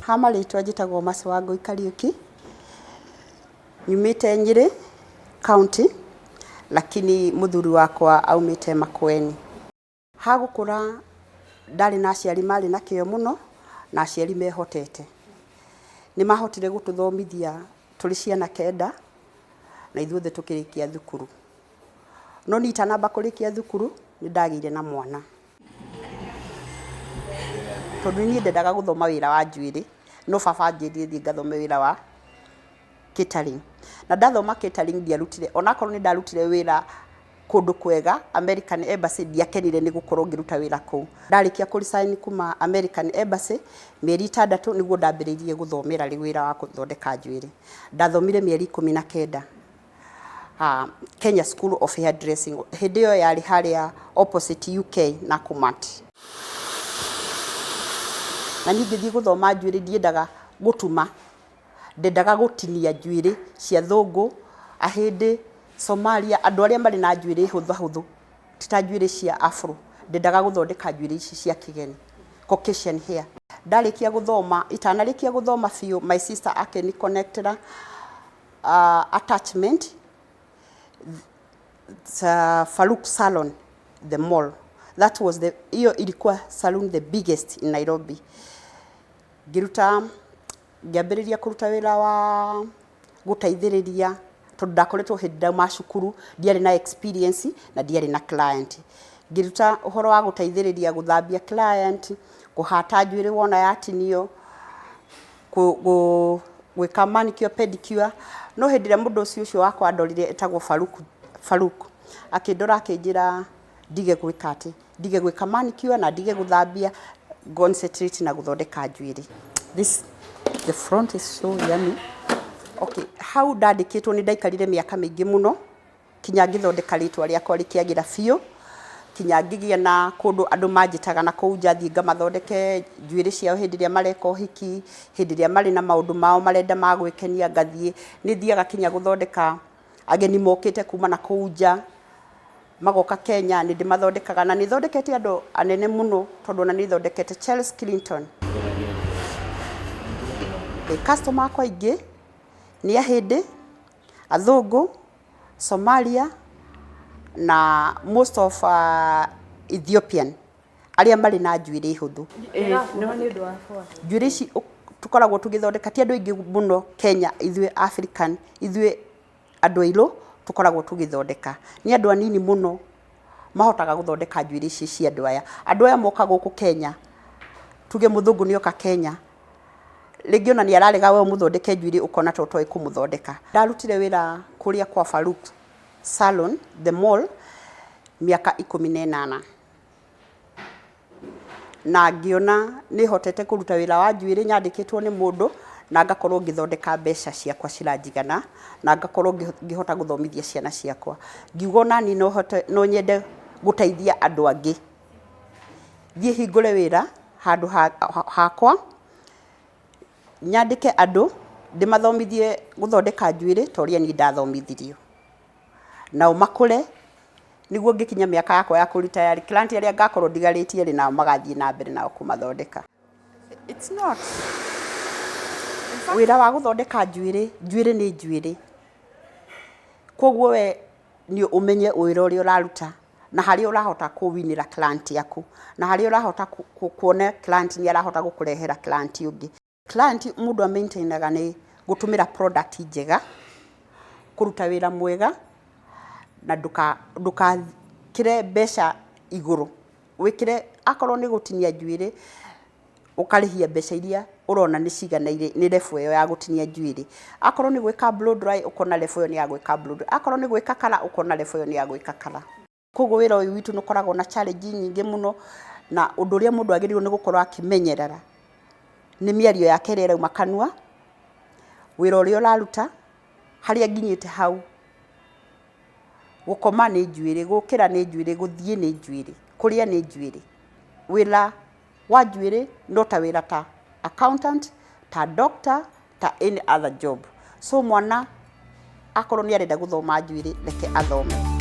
Ha marĩtwa njĩtagwo Mercy Wangũi Kariũki, nyumĩte Nyĩrĩ county, lakini mũthuri wakwa aumĩte Makueni. Ha gũkũra ndarĩ na aciari marĩ na kĩo mũno na aciari mehotete. Nĩ mahotire gũtũthomithia tũrĩ ciana kenda na ithuothe tũkĩrĩkia thukuru. No niĩ itanamba kũrĩkia thukuru nĩ ndagĩire na mwana. Tondũ niĩ ndendaga gũthoma wĩra wa njuĩrĩ, no baba anjĩrire thiĩ ngathome wĩra wa catering. Na ndathoma catering ndiarutire, onakorwo nĩ ndarutire wĩra kũndũ kwega, American Embassy, ndiakenire nĩ gũkorwo ngĩruta wĩra kũu. Ndarĩkia kũ resign kuma American Embassy, mĩeri ĩtandatũ nĩguo ndambĩrĩirie gũthomera rĩu wĩra wa gũthondeka njuĩrĩ. Ndathomire mĩeri 19. Kenya School of Hairdressing hĩndĩ ĩyo yarĩ harĩa opposite UK Nakumatt. Na niĩ ngĩthiĩ gũthoma njuĩrĩ ndiendaga gũtuma, ndendaga gũtinia njuĩrĩ cia athũngũ, ahĩndĩ, Somalia, andũ arĩa marĩ na njuĩrĩ hũthahũthũ ti ta njuĩrĩ cia afro, ndendaga gũthondeka njuĩrĩ ici cia kĩgeni, Caucasian hair. Ndarĩkia gũthoma, itanarĩkia gũthoma biũ my sister akĩni connect era attachment Farouk Salon the mall. That was the hiyo ilikuwa saloon the biggest in Nairobi. Ngĩruta ngĩambĩrĩria kũruta wĩra wa gũteithĩrĩria tondũ ndakoretwo hĩndĩ ndauma cukuru ndiarĩ na experience na ndiarĩ na client. Ngĩruta ũhoro wa gũteithĩrĩria gũthambia client, kũhata njuĩrĩ wona yatinio, gwĩka manicure pedicure. No hĩndĩ ĩrĩa mũndũ ũcio ũcio wakwa andorire etagwo Faruk, Faruk akĩndora akĩnjĩra ndige gwĩka atĩ, ndige gwĩka manicure na ndige gũthambia, concentrate na gũthondeka njuĩrĩ. This, the front is so yummy. Okay, hau ndandĩkĩtwo nĩ ndaikarire mĩaka mĩingĩ mũno kinya ngĩthondeka rĩtwa rĩakwa rĩkĩagĩra biũ, kinya ngĩgĩa na kũndũ andũ manjĩtaga na kũu nja thiĩ ngamathondeke njuĩrĩ ciao hĩndĩ ĩrĩa mareka ũhiki, hĩndĩ ĩrĩa marĩ na maũndũ mao marenda ma gwĩkenia ngathiĩ. Nĩ thiaga kinya gũthondeka ageni mokĩte kuma na kũu nja, magoka Kenya nĩ ndĩmathondekaga na nĩ thondekete andũ anene mũno tondũ ona nĩ thondekete Chelsea Clinton. Customer akwa aingĩ nĩ ahĩndĩ, athũngũ, Somalia na most of Ethiopian arĩa marĩ na njuĩrĩ hũthũ. Njuĩrĩ ici tũkoragwo tũgĩthondeka ti andũ aingĩ mũno Kenya ithuĩ African, ithuĩ andũ airũ tũkoragwo tũgĩthondeka. Nĩ andũ anini mũno mahotaga gũthondeka njuĩrĩ ici cia andũ aya. Andũ aya moka gũkũ Kenya, tuge mũthũngũ nĩ oka Kenya, rĩngĩ ona nĩ ararega we ũmũthondeke njuĩrĩ ũkona ta ũtoĩ kũmũthondeka. Ndarutire wĩra kũrĩa kwa Farouk Salon, The Mall, mĩaka 18. Na ngĩona nĩ hotete kũruta wĩra wa njuĩrĩ nyandĩkĩtwo nĩ mũndũ na ngakorwo ngĩthondeka mbeca ciakwa ciranjigana na ngakorwo ngĩhota gũthomithia ciana ciakwa. Ngiuga ona niĩ no hote, no nyende gũteithia andũ angĩ. Thiĩ hingũre wĩra handũ hakwa, nyandĩke andũ, ndĩmathomithie gũthondeka njuĩrĩ ta ũrĩa niĩ ndathomithirio. Nao makũre nĩguo ngĩkinya mĩaka yakwa ya kũ retire client arĩa ngakorwo ndigarĩtie rĩ, nao magathiĩ na mbere nao kũmathondeka. It's not. Wĩra wa gũthondeka njuĩrĩ, njuĩrĩ nĩ njuĩrĩ. Koguo we nĩ ũmenye wĩra ũrĩa ũraruta na harĩa ũrahota kũwinĩra client yaku na harĩa ũrahota kuona client nĩ arahota gũkũrehera client ũngĩ. Client mũndũ a maintain aga nĩ gũtũmĩra product njega, kũruta wĩra mwega na ndũkekĩre mbeca igũrũ. Wĩkĩre akorwo nĩ gũtinia njuĩrĩ ũkarĩhia mbeca iria ũrona nĩ ciganaine nĩ level ĩyo ya gũtinia njuĩrĩ. Akorwo nĩ gwĩka blow dry ũkona level ĩyo nĩ ya gwĩka blow dry. Akorwo nĩ gwĩka colour ũkona level ĩyo nĩ ya gwĩka colour. Koguo wĩra ũyũ witũ nĩ ũkoragwo na challenge nyingĩ mũno na ũndũ ũrĩa mũndũ agĩrĩirwo nĩ gũkorwo akĩmenyerera nĩ mĩario yake ĩrĩa ĩrauma kanua, wĩra ũrĩa ũraruta, harĩa nginyĩte hau, gũkoma nĩ njuĩrĩ, gũkĩra nĩ njuĩrĩ, gũthiĩ nĩ njuĩrĩ, kũrĩa nĩ njuĩrĩ. Wĩra wa njuĩrĩ no ta wĩra ta accountant, ta doctor, ta any other job. So mwana akorwo nĩ arenda gũthoma njuĩrĩ reke athome.